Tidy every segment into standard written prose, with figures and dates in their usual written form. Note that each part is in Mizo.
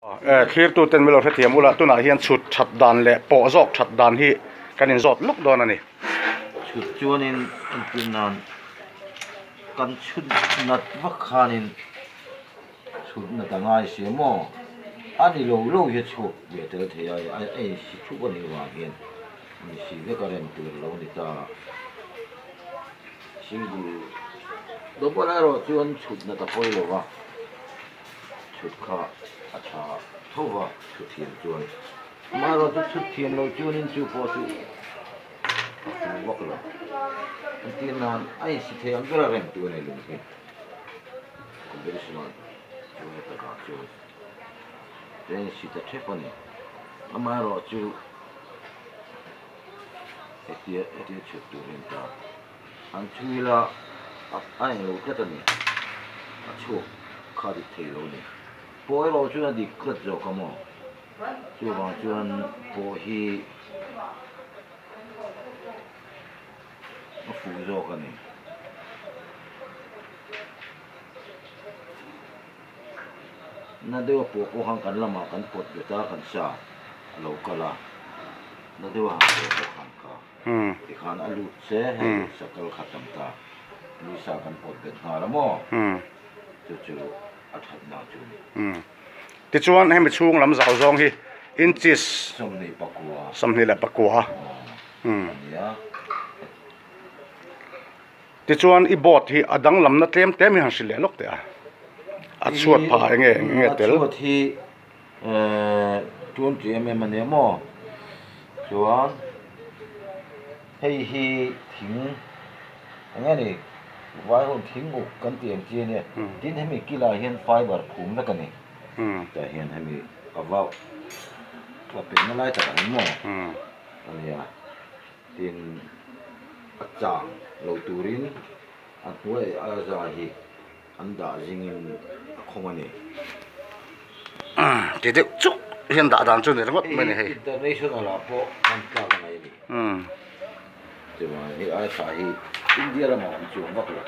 Thlirtu ten milo hrethiam ula tunah hian chhut that dan leh pawh zawk that dan hi kan inzawt luk dawn a ni. Chhut chuanin entir nan kan chhut nat vak khanin chhut nat a ngai sia maw? A ni lo lo hi a chhuak ve tel thei a, a insi thup a nih vang hian insi vek a rem tur a lo ni ta. Single double erawh chuan chhut nat a pawi lo va. Chhut kha a tha tho va, chhut thiam chuan. Amaherawhchu chhut thiam lo chuanin chu pawh chu a fu vak lo. Entir nan a insi thei ang ber a rem tu a nei lung hi. Conventional chu heta vang chuan a insi ta thep a ni. Amaherawhchu hetia hetia chhut tur hi an ta. An chhui ila a eng lo tlat a ni. A chhuak kha a dik thei lo a ni. Pawh erawh chuan a dik tlat zawk a maw? Chuvang chuan pawh hi a fuh zawk a ni. Na deuha pawh pawh khan kan lamah kan pawt bet a, kan sa a lo kal a. Na deuha han pawh pawh khan kha. Tikhan a lut che hei sakal kha tam ta nisa kan pawt bet nghal a maw chu chu a that na chu ni. Tichuan hemi chhung lam zau zawng hi inches 24 24 a ni a. Tichuan i board hi a danglamna tlem tlem hi han hrilh leh lawk teh a, a chhuat phah enge enge tel. A chhuat hi 20 mm a nia maw chuan hei hi thing eng nge ni vai hun thing uk kan tih ang chi a nia tin hemi kilah hian fiber phum vek a ni tah hian hemi a vau a penna lai takah hian maw a nia tin a chang lo turin a hnuai a za hi. An dah zingin a khawng a ni. Ti deuh chuk hian dah dan chu ni ringawt mai a ni hei. International ah pawh hman tlak a nei a ni. Chuan hei ai tha hi India ramah awm chuang vak lo.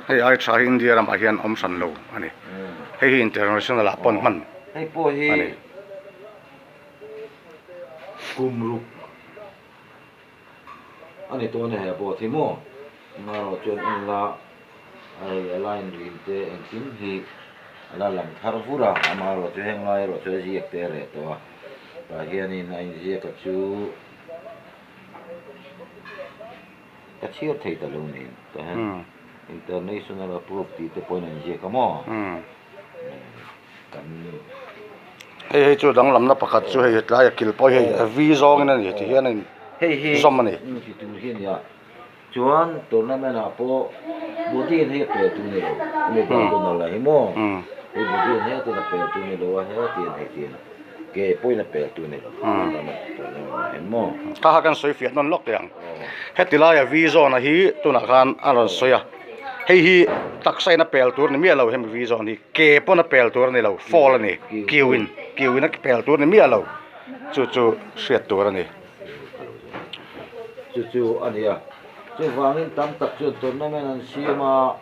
Hei ai tha hi India ramah hian awm hran lo a ni. Hei hi international ah pawn hman a ni. Hei pawh hi kum ruk. A ni tawh a ni he pawh thi maw? Marawh chuan en la hei a line rin te engkim hi a la lang thar vur a, amaherawh chu heng lai erawh chu a ziak te a reh tawh a, tah hianin a inziak a chu ka chhiar thei ta lo niin tah hian international approved tih te pawhin a inziak a maw? Kan. Hei hei chu danglamna pakhat chu hei tlai a kil pawh hi hei v zawngin a ni ti hian a in Hei hi zawm a ni. Ti tur hi a nia. Chuan tournament ah pawh body in hei a pel tur ni lo. Hemi diagonal ah hi maw hei body in heti in a pel tur ni lo a heti in hei ti in ke pawhin a pel tur ni lo tournament tournament ah hian maw. Kha kha kan sawi fiah nawn lawk teh ang. Heti laia v zawn a hi tunah khan a rawn sawi a. Hei hi taksa in a pel tur ni miah lo hemi v zawn hi. Ke pawn a pel tur a ni lo, fall a ni, kiu in, kiu in a pel tur a ni miah lo, chu chu hriat tur a ni. Chu chu a ni a, chuvangin tam tak chuan tournament an siam a,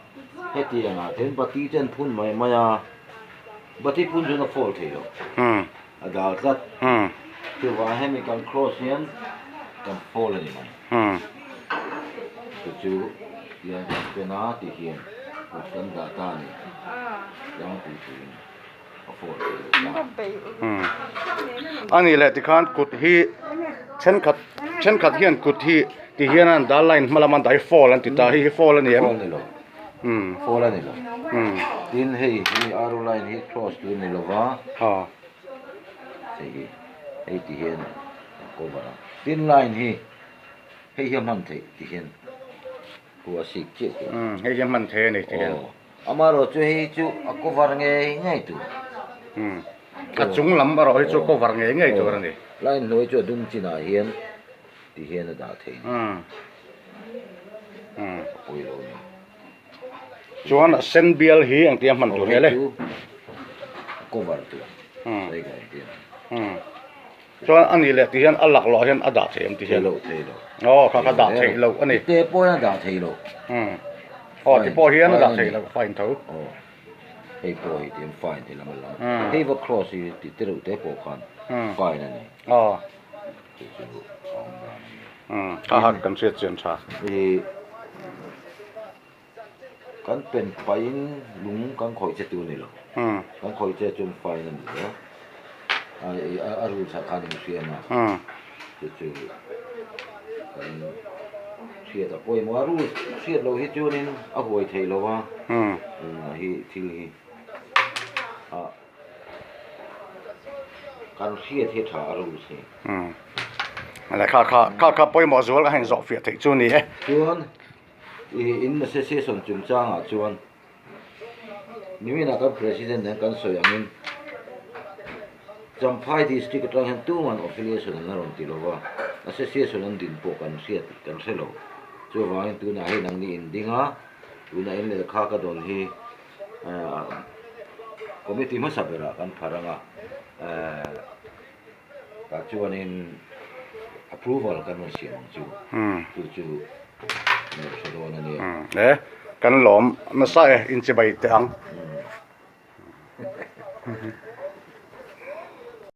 hetiang ah then bati te an phun mai mai a, bati phun chuan a fall thei lo, a dal tlat, chuvang hemi kan cross hian kan fall a ni mai. Chu chu tiang kan pen a ti hian kut kan dah ta a ni. Tlangpui turin a phone thei lo ta. A nih leh tikhan kut hi thenkhat thenkhat hian kut hi ti hian an dal line hma lama an dah hi fall an ti ta hei hi fall a ni em? Fall ni lo. Fall a ni lo. Tin hei hi arrow line hi cross tur ni lova. Hei hi hei ti hian a cover a. Tin line hi hei hi a hman theih ti hian khu a sik chiah tur. Umm hei hi a hman thei a ni ti hian. Aw amaherawh chu hei chu a cover ngei ngei tur. Umm a chung lam erawh hi chu cover ngei ngei tur a ni. Line hnuai chu a dum chinah hian ti hian a dah thei. Umm umm. A pawi lo a ni. Chuan a sen bial hi engtia hman tur nge le? Cover tur. Hei ka entir. Chuan a nih leh ti hian a laklawh hian a dah thei em ti hian? Thei lo, thei lo. Aw kha kha dah theih loh a ni. Te pawh hian a dah thei lo. Aw ti pawh hian a dah theih loh, fine tho. Aw. Hei pawh hi tihian fine he lam a lam a. Hei va cross hi ti te reuh te pawh khan fine a ni. Chu chu a awm dan a ni. Kha kha kan hriat chian tha. I kan pen pahin lung kan khawih che tur a ni lo. Kan khawih che chuan fine a ni lo. A rules ah khan inhriam a. Chu chu kan hriat a pawimawh a rules hriat loh hi chuanin a huai theih lo a hi thil hi a kan hriat hi a tha a rules hi. Kha kha kha kha pawimawh zual a han zawh fiah theih chu ni e. Chuan in association chungchangah chuan Niminah kan President nen kan sawi angin Champhai District atang hian tuman affiliation an la rawn ti lova, association an din pawh kan hriat kan hre lo. Chuvangin tunah hei nangni in ding a, tunah in lehkha ka dawn hi committee hmasa berah kan phar ang a, tah chuanin approval kan rawn siam ang chu, chu chu kan rawn hre dawn a nia. E, kan lawm nasa e, inchibai teh ang.